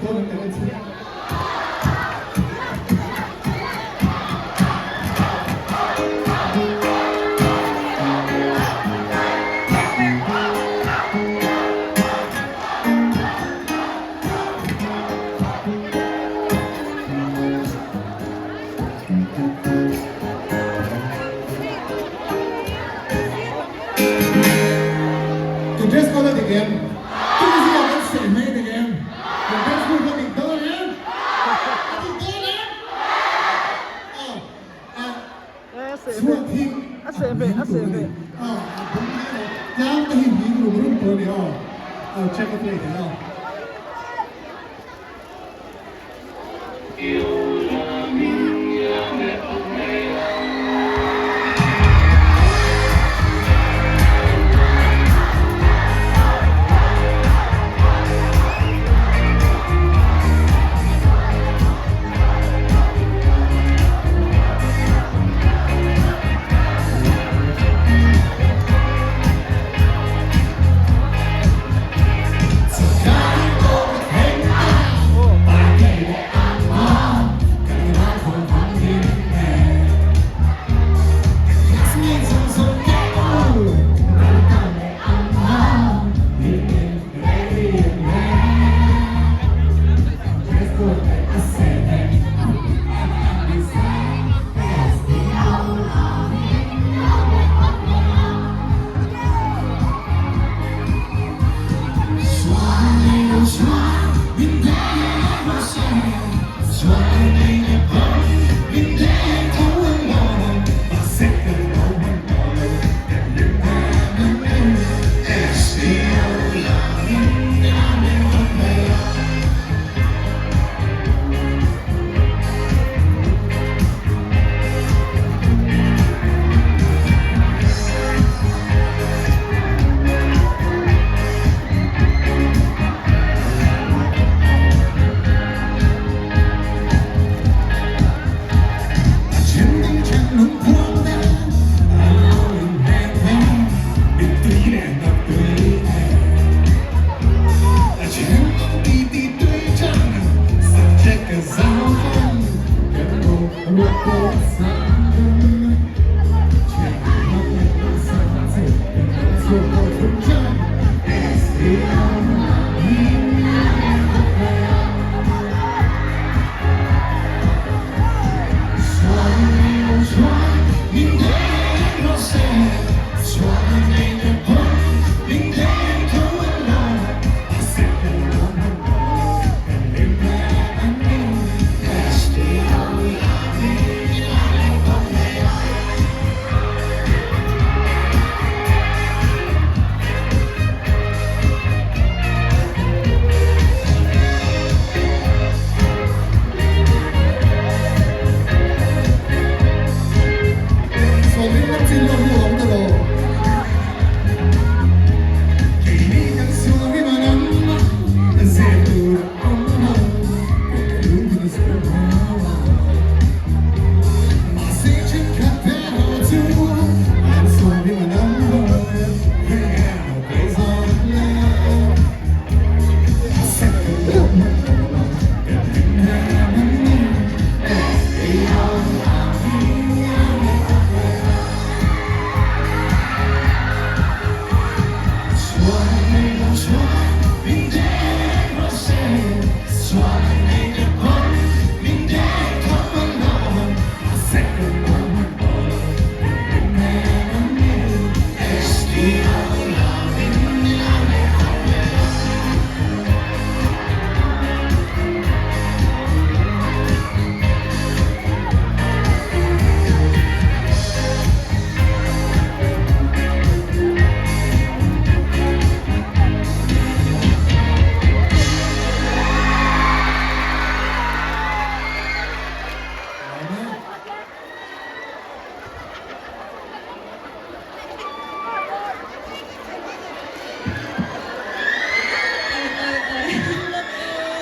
dawn em kan en chhin. Kan dress code a dik em? Tuni zingah kan seh mai a dik em? Kan dress code a dik dawn em? A dik dawn em? Aw, a chhuat hi a hming tur a ni. Aw, a bung hi a tlang te hi hming rum rum tur a ni aw. Aw, check a play thei aw. Oi oi oi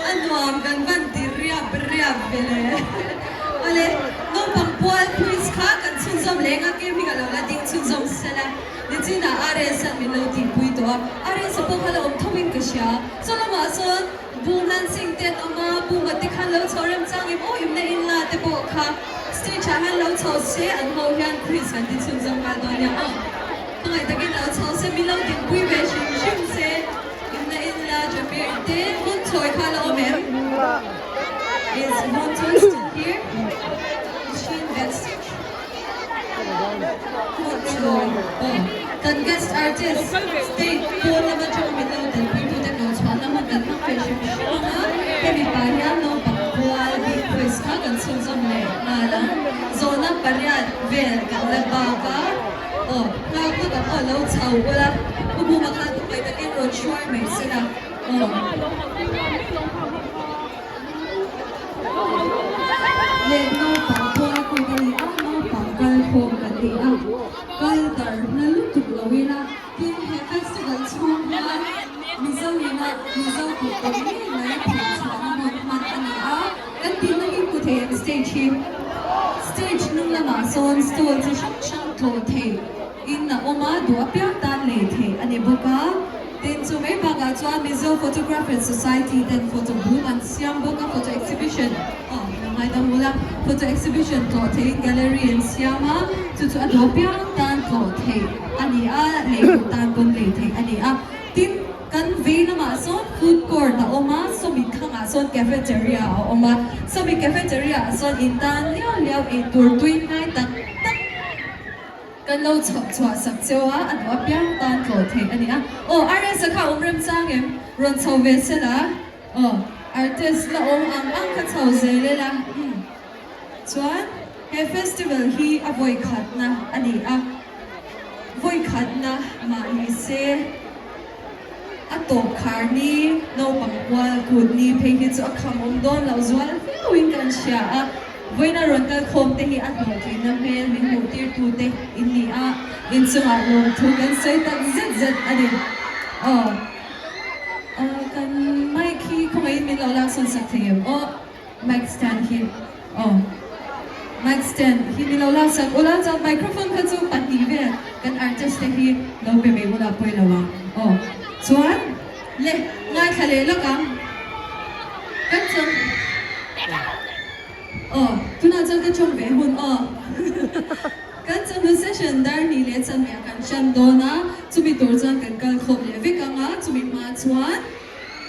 a nuam kan van ti riap riap ve le. Awle naupang pual quiz kha kan chhunzawm leng a game hi ka lo la ding chhunzawm sela nichinah RS an min lo tihpui tawh a RS a pawh kha la awm tho in ka hria. Chaw lamah sawn. Bu hlan sing te an awm a, Bu mat te khan lo chho remchang em aw imna in la te pawh kha stage ah hian lo chho se an ho hian quiz kan ti chhunzawm nghal dawn nia aw. Khawngaih takin lo chho se min lo dinpui ve hrim hrim se imna in la Jamir te hun chawi kha la awm em? Is Vontoy still here? Is she in backstage? Hun chawi aw kan guest artist state pawn lama tang min lo telpui tute ko chhuahna hmun kan hmang ve hrim hrim ang a, hemi pah hian naupang kual bik quiz kha kan chhunzawm leh nghal ang. Zawhna pariat vel kan la bak a. Aw, nghak vak ang aw, lo chho ula, Pu Buma khan thupai takin rawn hruai mai se la, aw. Leh naupang kual kut a ni a, naupang kal khawm kan ni a, kal dar hna lutuk lo ila, tin he festival chhung hian Mizo ina Mizo kut kawr ngei mai phurh chhuahna hmun hman a ni a, kan tihna hi hmu thei ang stage hi. Stage hnung lamah sawn stall chi hrang hrang tlawh thei in a awm a, duh apiang tan lei theih a ni bawk a. Tin, chu mai bakah chuan Mizo Photographer Society ten photo booth an siam bawk a, photo exhibition, aw lo ngaidam ula, photo exhibition tlawh theihin gallery an siam a, chu chu a duh apiang tan tlawh theih a ni a, lei duh tan pawn lei theih a ni a. Tin, Kan vei lamah sawn food court a awm a, sawmi thangah sawn cafeteria a awm a, sawmi cafeteria ah sawn in tan liau liau ei tur tui hnai tak tak kan lo chhawp chhuah sak cheu a, a duh apiang tan tlawh theih a ni a. Aw RS-a kha awm remchang em? Rawn chho ve se la. Aw artist la awm ang ang kha chho zel ila. Umm. Chuan he festival hi a vawikhatna a ni a, vawikhatna mah ni se a tawp khar ni naupang kual kut ni phei hi chu a kham awm dawn loh zual viau in kan hria a, vawiina rawn kal khawm te hi a hlawhtlinna hmel min hmuh tir tu te in ni a, inchungah lawmthu kan sawi tak zet zet a ni. Aw kan mic hi khawngaihin min lo laksawn sak thei em aw. Mic stand hi aw mic stand hi ni lo la sak ula chuan microphone kha chu pahnih vel kan artist te hi lo pe mai ula pawi lo ang aw chuan le ngaithla leh lawk ang kan chuan aw tunah chuan ka chawng ve hun aw kan chawhnu session dar hnih leh chanmeh kan hran dawn a chumi tur chuan kan kal khawp leh vek ang a chumi hma chuan.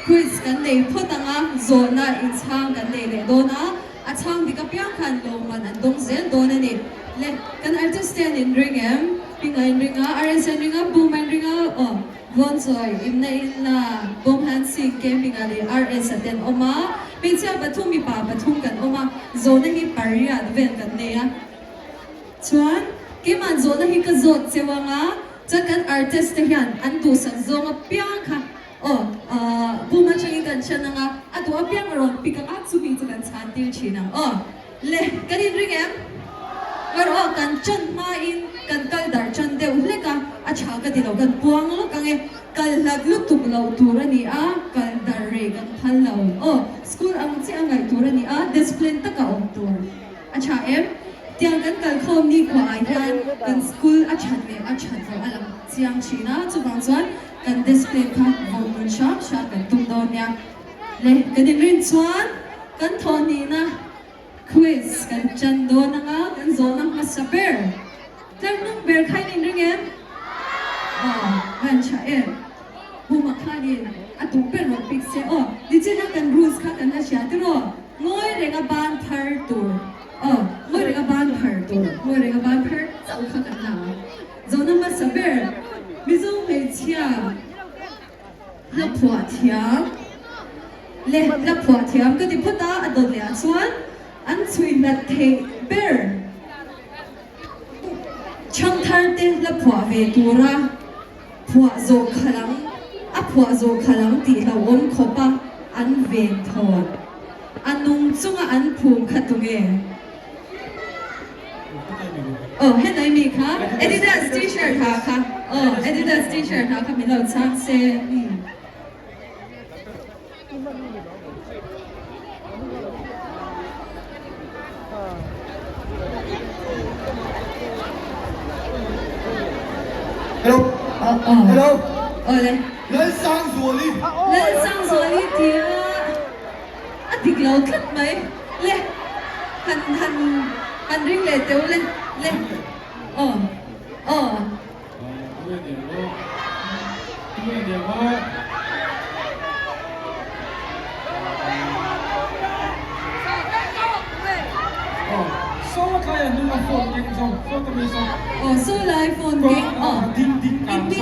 Quiz kan nei phawt ang a, zawhna inchhang kan nei leh dawn a, a chhang dik apiang khan lawmman an dawng zel dawn a ni. Le, kan artist te an inring em? Ping a inring a, RS a inring a, Boom a inring a, aw, Vawnchawi, Imna Inla, Bawm Han Sing, Camping ah leh RS a te an awm a, hmeichhia pathum mipa pathum kan awm a, zawhna hi pariat vel kan nei a. Chuan, keimah zawhna hi ka zawt cheu ang a, chuan kan artist te hian an duhsak zawng apiang kha Aw, Buma changin kan chhan ang a, a duh apiang a rawn pick ang a, chumi chu kan chhan tir thin ang. Aw, le, kan inring em? Mar aw, kan chan hmain kan kal dar chan deuh hlek a, a tha ka ti lo, kan puang lawk ang e. Kal hlat lutuk loh tur a ni a, kal dar rei kan phal lo. Aw, school ang chiah a ngaih tur a ni a, discipline taka awm tur. A tha em? Tiang kan kal khawm ni khua ah hian kan school a that leh a that loh a lang chiang thin a, chuvang chuan kan discipline kha vawm nun hram hram kan tum dawn nia. Le, kan inrin chuan kan thawhnihna quiz kan tan dawn anga kan zawhna hmasa ber tlarhnung ber kha in inring em? Aw, van tha em? Huma khanin a duh ber rawn pick se aw, nichina kan rules kha kan la hria tiraw? Ngawi renga ban phar tur aw, ngawi renga ban phar tur, ngawi renga ban phar chauh kha kan la ang. Zawhna hmasa ber, Mizo hmeichhia hla phuah thiam le hla phuah thiam ka ti phawt a, a dawt leh ah chuan an chhui hlat theih ber chhangthar te hla phuah ve tura Phuah zawh khalh ang, a phuah zawh khalh ang tih hlauhawm khawp a an ven thawn. A nung chunga an phum kha tunge? Aw, helai mi kha Adidas t-shirt ha kha. Aw, Adidas t-shirt ha kha min lo chhang se. Umm. Hello. Aw. Hello. Awle. Lalsangzuali. Lalsangzuali tia. lo tlat mai. Le, han han han ring leh teh u le, le, aw, aw. Aw saw lai phone keng aw in ding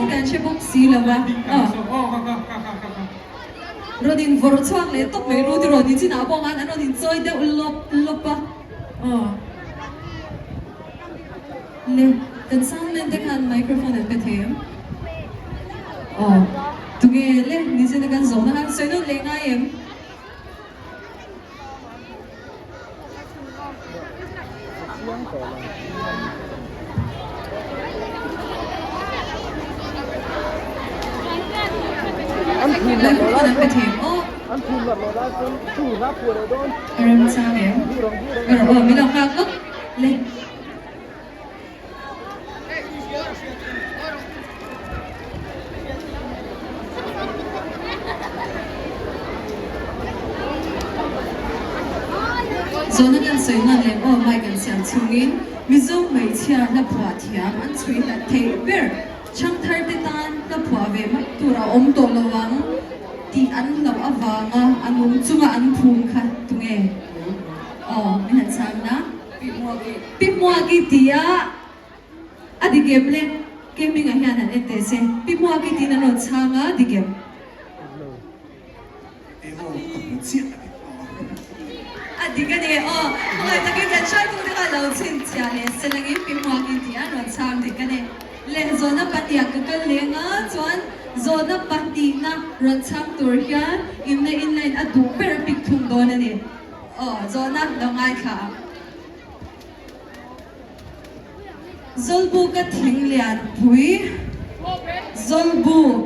kan hre bawk si lo va aw rawn in vawrh chhuak leh tawp mai ru tiraw ni chinah pawh khan an rawn in chawi deuh lawp lawp a aw. Le, kan soundman te khan microphone an pe thei em? Aw, tunge le nizina kan zawhna khan sawi nawn leh ngai em? Microphone an pe thei em? Aw. A remchang em? Aw, min lo nghak lawk. Le. Zawhna kan sawi hman leh aw mic an siam chungin Mizo hmeichhia hla phuah thiam an chhui hlat theih ber chhangthar te tan hla phuah ve mai tur a awm tawh lo ang tih an hlauh avanga a nung chunga an phum kha tunge? Aw min han chhang na. Pi Hmuaki tia a dik em le? Ke hmingah hian han en teh se. Pi Hmuaki tiin an rawn chhang a, dik em? A dik a ni aw. Khawngaih takin kan hruaitute kha lo chhinchhiah leh selangin Pi Hmuaki tia an rawn chhang dik a ni. Le zawhna pahniha ka kal leng a, chuan zawhna pahnihna rawn chhang tur hian inna inline a duh ber a pik thung dawn a ni. Aw, zawhna lo ngaithla ang. Zawlbuka thing lian pui, Zawlbuk,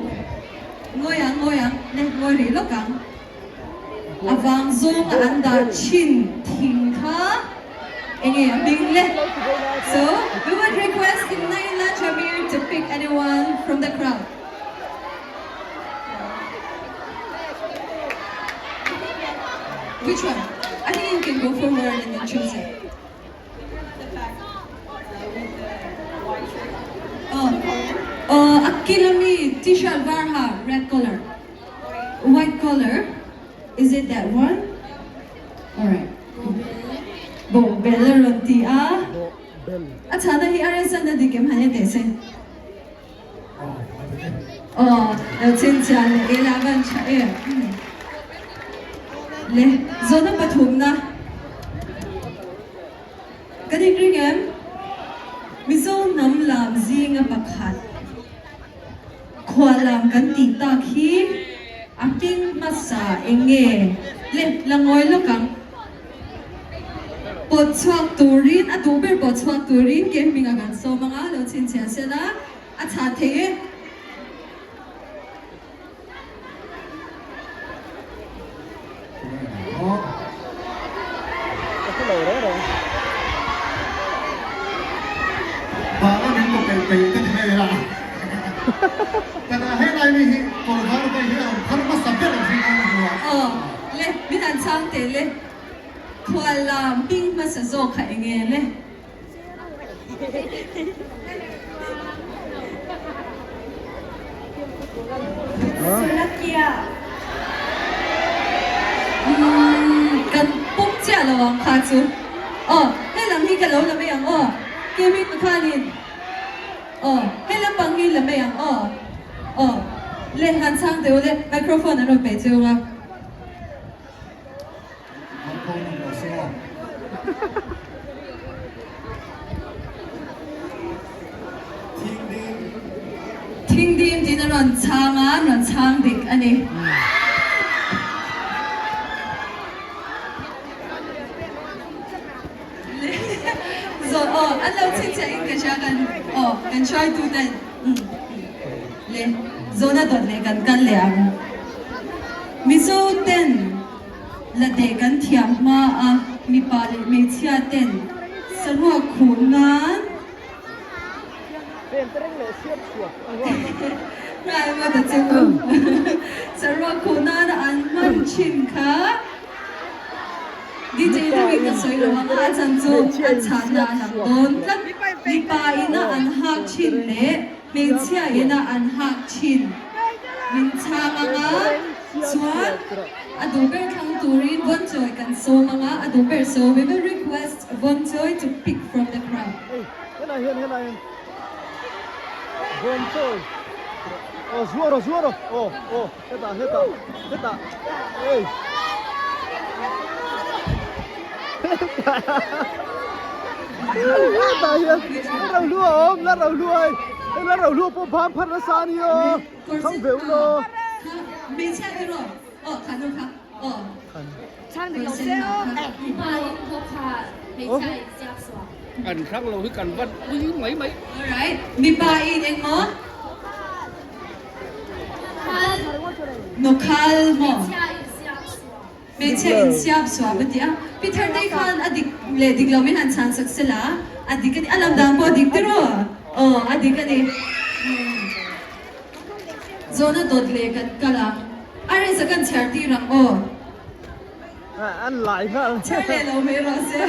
ngawi ang, ngawi ang, le ngawi rih lawk ang. A vang zawnga an dah thin thing kha enge a hming le? So, we would request Naila Jamir to pick anyone from the crowd. Which one? I think you can go forward and then choose it. Oh, oh, Akilami t-shirt varha, red color. White color. Is it that one? Alright. Bo bel rawn ti a. A chhana hi a rin san na dik em han e teh se. Aw, lo chhinchhiah leh ila van tha em. Le, zawhna pathumna kan inring em? Mizo hnam lam zinga pakhat khuallam kan tih tak hi a hming hmasa eng nge? Le, la ngawi lawk ang. Pawt chhuak turin, a duh ber pawt chhuak turin ke hming a kan sawm ang a, lo chhinchhiah se la, a chhah thei e. Vanga min ko peih peih ka ti mai la. Tana helai mi hi kawr var daih hi a rawn phar hmasa ber ang hring ang hmu a. Aw le, min han chhang teh le. Khual lam hming hmasa zawk kha eng nge le? Sulakia. Umm, kan pawm chiah lo ang kha chu. Aw, helam hi ka lo la mai ang aw. Kevin khanin. Aw, hei lampang hi la mai ang aw. Aw, le han chhang teh u le, microphone an rawn pe cheu a. Microphone an rawn sawi a. Thingdim. Thingdim tiin a rawn chhang a, an rawn chhang dik a ni. Zawh aw an lo chhinchhiah in ka hria kan aw kan hruaitu ten umm le zawhna dawt leh kan kal leh ang Mizo ten la deh kan thiam hma a mipa leh hmeichhia ten saruak khuh nan Rai maw ta che u saruak khuh nan an hman thin kha. DJ Mipa te ka in sawi lo ang a, a chhan chu hmeichhia a in chhana siap a lang suah dawn tlat. Mipa Mipa ina aw an hak chuan thin tereng leh siap hmeichhia suah ina an hak thin min chhang ang a, tereng siap chuan suah trawh. a duh ber thlang turin Vawnchawi kan sawm ang a, a duh ber so we will request Vawnchawi to pick from the crowd. Hei helai hian helai hian Vawnchawi aw zuar aw zuar aw aw aw hetah hetah hetah ei hetah hian la ro hlua a awm la ro hlua hei hei la ro hlua pawh bam phar nasa a ni aw chhang ve u law. Hmeichhia te rawh aw kha nu kha aw Kan hrang lo hi kan van ui mai mai. Alright, mipa in engmaw? Nokhal maw? Hmeichhia in siam suah va ti a. Pi Thartei khan a dik leh dik lo min han chhan sak sela, a dik a ni. A lam dan pawh a dik tiraw? Aw, a dik a ni. Zawhna dawt leh kan kal ang. A resa kan chhiar tir ang aw. An lai nghal. Chhiar leh lo mai rawh se.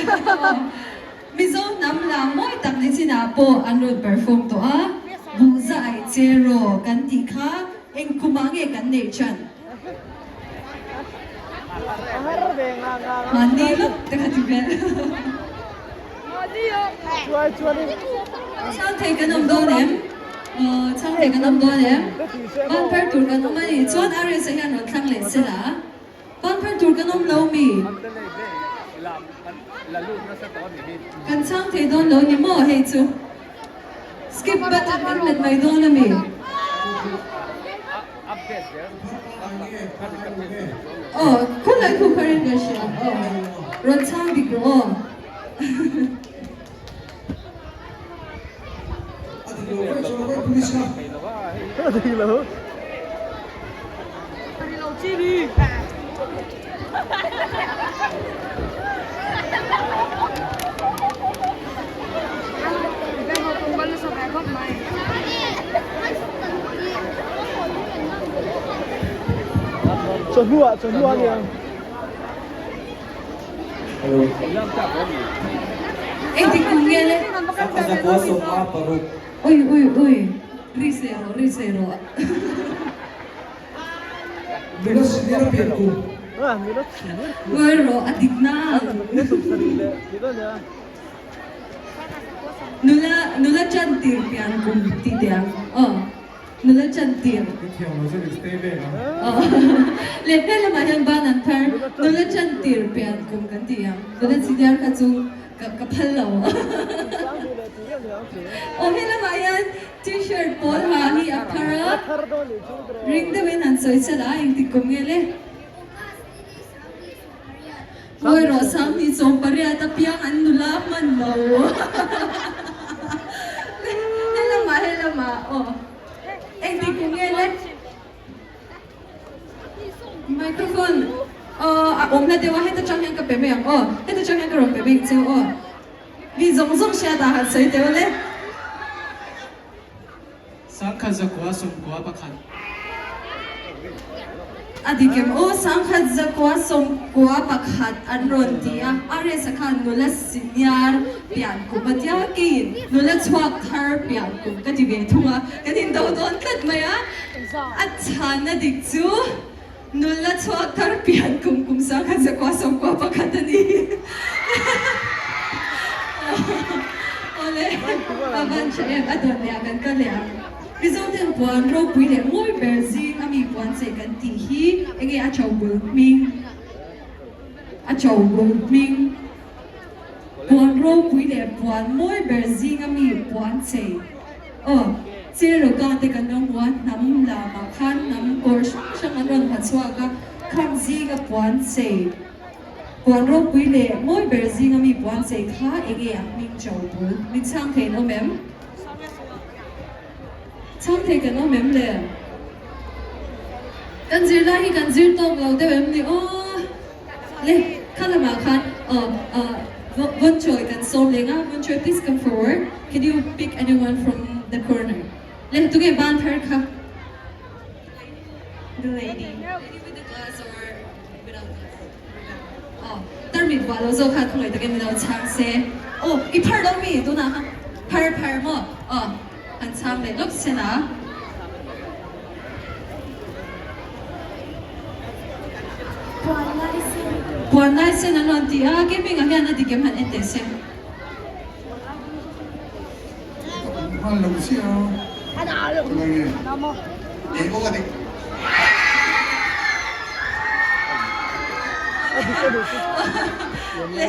Mizo hnam lam mawi tak ni chinah pawh an rawn perform tawh a. Buhza aih che raw kan tih kha eng kumah nge kan neih chan? Mahni lawk te kha ti vel. Chhang thei kan awm dawn em? Chhang thei kan awm dawn em? Ban phar tur kan awm a nih chuan RSA hian rawn thlang leh se la. Ban phar tur kan awm lo mi? Kan chhang thei dawn lo ni maw hei chu? Skip button kan hmet mai dawn a mi? Aw, khawlai khu kharin ka hria. Aw, rawn chhang dik rawh aw. Chawhnu ah chawhnu ah nia. Engtik kum nge le? Ui ui ui, ri se rawh ri se rawh. Nula senior a pian kum. Ngawi rawh a dik na. Nula nula chan tir pian kum tih teh ang aw nula chan tir. Aw leh hmel lamah hian ban an phar nula chan tir pian kum kan ti ang nula senior kha chu ka ka phal lo. Aw he lamah hian T-shirt pawl ha hi a phar a, ring deuhin han sawi chal a, engtik kum nge le? Ngawi rawh Sanghni 18 apiang an nula hman lo. Helamah helamah aw engtik kum nge le? Microphone aw a awm hla deuh a, heta tang hian ka pe mai ang aw, heta tang hian ka rawn pe mai ang cheu aw. Mi zawng zawng hriat ah han sawi teh ule. Sangkhat zakua sawmkua pakhat. A dik em aw, sangkhat zakua sawmkua pakhat an rawn ti a, RS-a khan nula senior pian kum a tia, keiin nula chhuak thar pian kum ka ti ve thung a, kan indo dawn tlat mai a, a chhanna dik chu. Nula chhuak thar pian kum kum sangkhat zakua sawmkua pakhat a ni. Awle, a van tha em, a dawn leh ah kan kal leh ang. Mizo ten puan ropui leh mawi ber zing a mi puan chei kan tih hi enge a cho bul hming? A cho bul hming. Puan ropui leh puan mawi ber zing a mi puan chei. Aw, Cheroka te kan lo hmu a, hnam lamah khan hnam kawr hrang hrang an rawn ha chhuak a, khang zinga puan chei, puan ropui leh mawi ber zinga mi puan chei kha enge a hming cho bul? Min chhang thei an awm em? Chhang thei kan awm em le? Kan zirlai hi kan zir tawk lo deuh em ni aw? Le, kha lamah khan aw aw Vawnchawi kan sawm leng a, Vawnchawi please come forward, can you pick anyone from the corner? Le, tunge ban thar kha? The lady. Lady with the glass or without glass? Aw, tarmit vuah lo zawk kha khawngaih takin min lo chhang se. Aw, i phar lo mi tunah kha phar phar maw? Aw, han chhang leh lawk se na. Puan lai sen. Puan lai sen an rawn ti a, gaming ah hian a dik em han en teh se. Hman lo chiah a, tunge nge? Eng aw a dik. Le,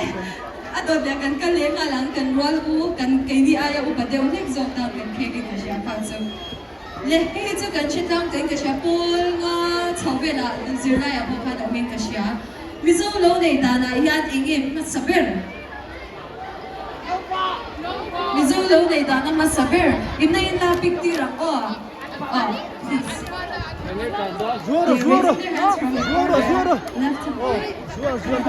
a dawt leh kan kal leh nghal ang, kan rual u, kan keini aia upa deuh hlek zawk tan kan khek in ka hria kha chu. Le, hei hi chu kan hre tlang tain ka hria, pawl nga chho velah zirlaiah pawh khan awmin ka hria. Mizo lo nei danah hian eng nge hmasa ber? Mizo lo nei dan a hmasa ber, inna in la pick tir ang aw. Aw, please. Zuara zuara zuara zuara zuara zuara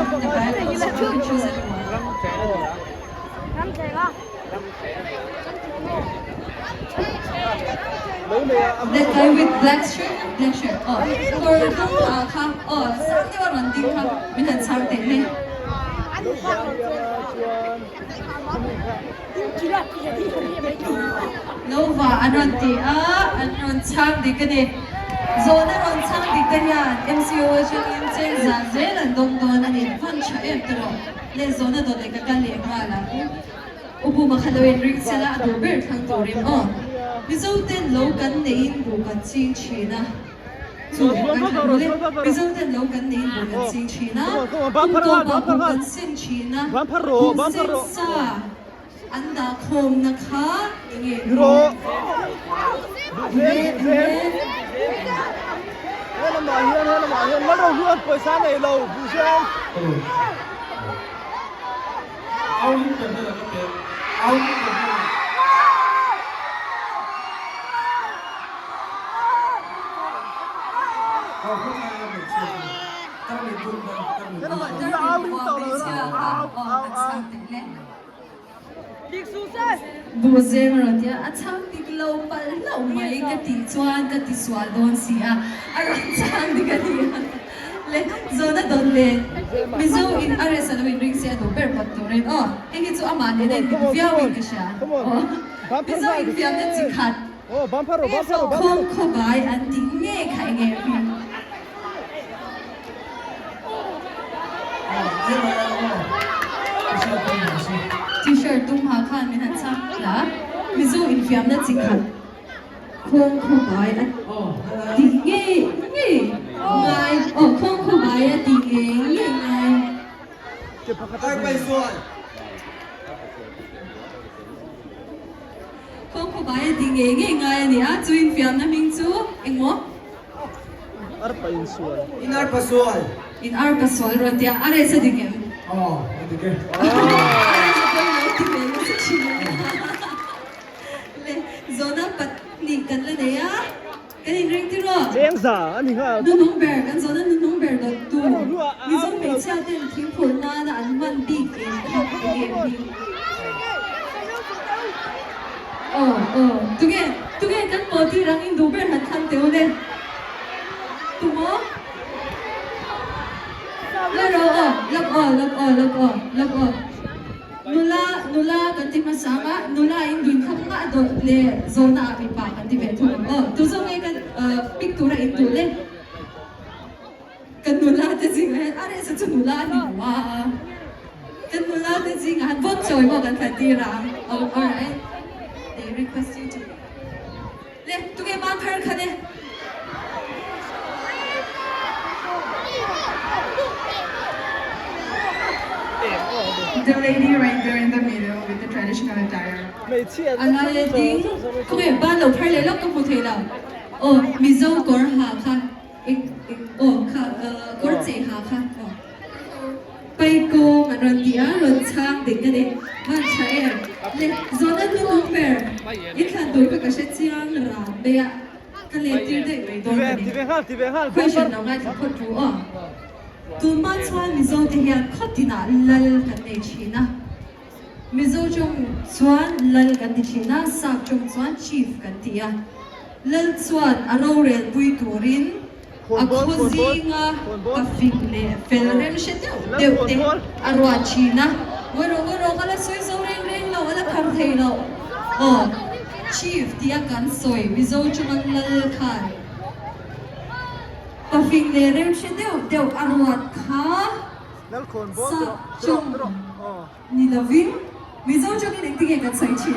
That guy with black shirt, black shirt, aw, kawr dum ah kha, aw, sang deuh a rawn ding kha, min han chhang teh le. Lo va an rawn ti a, an rawn chhang dik a ni. Zawhna rawn chhang dik te hian MCO atangin cheng zah zel an dawng dawn a ni. Hman tha em tawh le zawhna dawt leh ka kal leh nghal ang. U Buma kha lo in ring sela a duh ber thlang turin aw. Mizo ten lo kan neiin buh kan ching thin a, chu kan thlan hmu le. Mizo ten lo kan neiin buh kan ching thin a, kum tawpah buh kan sen thin a, buh sen sa an dah khawmna kha enge maw? Buhzeng rawn tia a chhang dik lo palh hlauh mai ka tih chuan ka ti sual dawn si a, a rawn chhang dik a ni a. Le zawhna dawn le Mizo in a rest a lo in ring se a duh ber pawt turin aw hei hi chu amah nen a in dik viau in ka hria aw Mizo in fiamna chi khat khawng khawbai an tih nge kha enge hming. T-shirt dum ha khan min han chhang la Mizo in fiamna chi khat. Khawng khawbai a tih ngei ngei ngai aw khawng khawbai a tih ngei ngei ngai. Khawng khawbai a tih ngei ngei ngai a ni a, chu infiamna hming chu engmaw? Arpa insual. In arpa sual. In arpa sual rawn tia a reh sa dik em? Aw, a dik e. A reh sa pawhin lo ti ve nasa thin a. Le, zawhna pahnih kan la nei a, kan inring tir aw. Cheng za a ni nghal. Nunung ber, kan zawhna nunung ber dawttu, Mizo hmeichhia ten thingphurh nana an hman bik em kha enge hming? Aw, aw, tunge, tunge kan pawh tir ang in duh ber han thlang teh u le. Tumaw? La ro aw, lak aw, lak aw, lak aw, lak aw. Nula, nula kan ti hmasa ang a, nula in dun kham ngah dawt leh zawhna ah mipa kan ti ve thung ang aw. Tu zawk nge kan pick tura in duh le? Kan nula te zingah hian a reh sa chu nula a ni lo a, kan nula te zingah han vote chawi pawh kan thlan tir ang. Oh, alright. They request you to. Le, tunge hma thar khan e? The lady right there in the middle with the traditional attire. A lai a ding, khawnge ban lo phar leh lawk ka hmu thei lo. Aw, Mizo kawr ha kha, eng eng aw kha kawr chei ha kha aw. Paikawng an rawn ti a, rawn chhang ding a ni. Van tha em? Le, zawhna hnunung ber i thlan tur kha ka hre chiang ran mai a, ka let tir daih mai dawn a ni. Question lo ngaithla phawt ru aw. Tunhma chuan Mizo te hian khaw tinah lal kan nei thin a. Mizo tawng chuan lal kan ti thin a, sap tawng chuan chief kan ti a. Lal chuan a rorel pui turin. A khaw zinga ka fing leh fel rem hre deuh deuh te a ruat thin a. Ngawi rawh, ngawi rawh, ka la sawi zo reng reng lo, a la khar thei lo. Aw, Chief tia kan sawi Mizo chunga lal khan ka fing leh rem hre deuh deuh a ruat kha sa chung ni lovin Mizo chungin engtin nge kan sawi thin?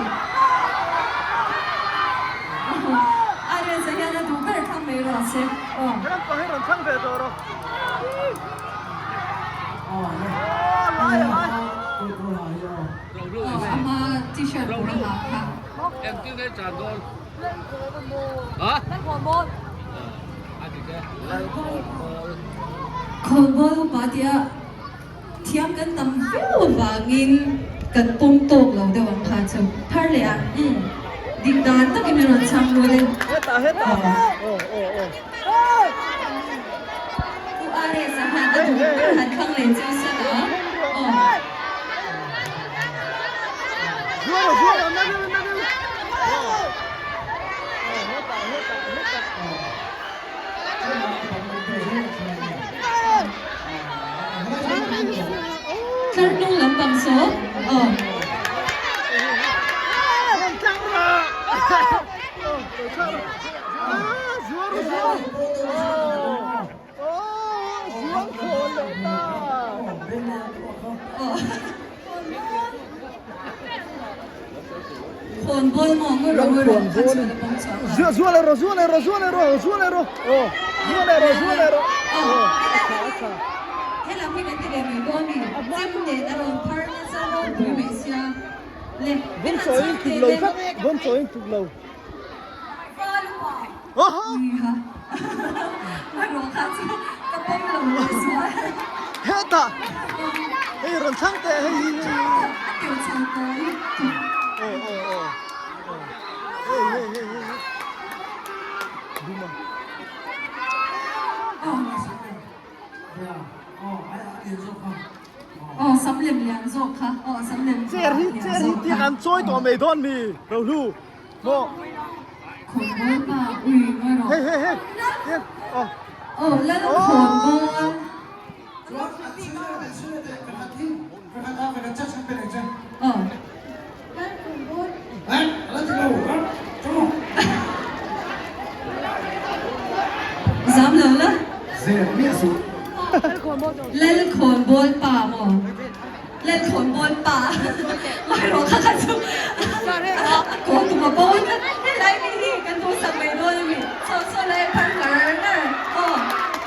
A reza hian a duh ber thlang mai rawh se. Aw. Aw, a hma t-shirt pawl a ha kha. Engtin nge chan dawn? Ha? A dik e. Khawnbawl upa tia thiam kan tam viau avangin kan pawm tawk lo deuh ang kha chu. Thar leh a, umm, dik dan takin a rawn chhang rual e. Aw. Pu RS a han a duh ber han thlang leh chiu sat a, aw. Tlar hnung lampang saw aw. Khawnbawl maw ngaw rawh ngaw rawh kha chu la pawm chhuak a. Zual rawh zual rawh zual rawh zual rawh aw zual rawh zual rawh aw a tha a tha. Helam hi kan ti ve mai dawn mi chem nen a rawn phar nasa ropui mai sia le Vawm chaw in tluk lo tlat vawm chaw in tluk lo. Hetah hei rawn chhang teh hei hi hei aw aw aw hei hei hei hei hei duma Aw sam lem lian zawk kha aw sam lem chair hi chair hi tiang an chawi tawh mai dawn mi Rohlu. Maw? Khawnbawl pa ui ngawi rawh. Hei hei hei. Tian. Aw. Aw lal khawnbawl. Aw. Zam lo la. Lal khawnbawl pa maw? Lalkhawnbawl pa ngawi rawh kha kha chu a kaw tum a bo tlat helai mi hi kan duhsak mai dawn a mi saw saw lai phar ngar ngar aw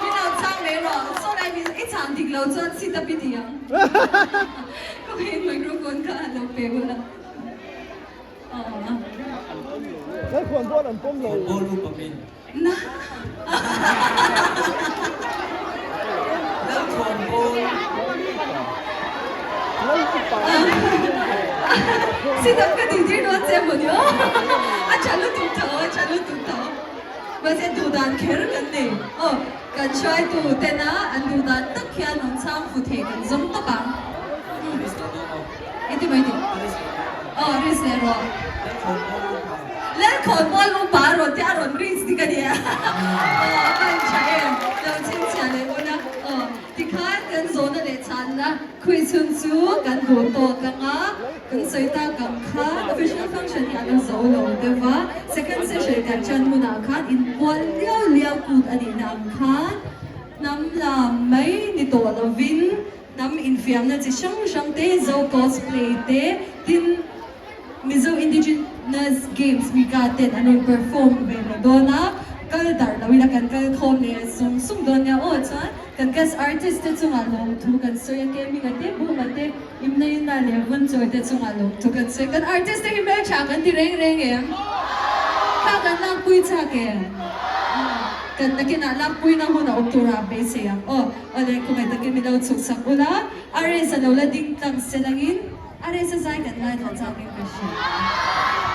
min lo chhang mai rawh saw lai mi i chhang dik lo chuan sit up i ti ang ka hei microphone kha a lo pe bawlh a aw. Lalkhawnbawl an pawm lo. Khawnbawl upa min. Na. Sit up ka tih tir dawn che maw ni aw. A tha lutuk tho, a tha lutuk tho. Mahse duh dan kher kan nei. Aw, kan hruaitu tena an duh dan tak hian rawn chhang fu thei kan zawng tawp ang. Engti mai tih? Aw, risk leh rawh. Lalkhawnbawl upa a rawn tia a rawn risk dik a nia. Aw, a van tha em. Lo chhinchhiah leh hun a. Aw, tikhan kan zawhna leh chhanna khui chhun chu kan duh tawk ang a, kan sawi tak ang khan official function hi a lo zo lo deuh va. Second session kan chan hunah khan inpual liau liau kut a nihna ang khan hnam lam mai ni tawh lovin Hnam infiamna chi hrang hrang te, Zo cosplay te, tin Mizo Indigenous Games Mika ten an rawn perform ve leh dawn a, kal darh lo ila kan kal khawm leh sung sung dawn nia aw chuan kan guest artist te chungah lawmthu kan sawi a, Keming a te, Buma te, Imnaina leh Vunchawi te chungah lawmthu kan sawi. Kan artist te hi hmeltha kan ti reng reng em? Kha kan lakpui chak em? Kan nakinah lakpuina hun a awm turah beisei ang aw. Awle khawmai takin min lo chhuk sak ula, a race a lo la ding tlang se langin a race a zai kan ngaithla chak in ka hria.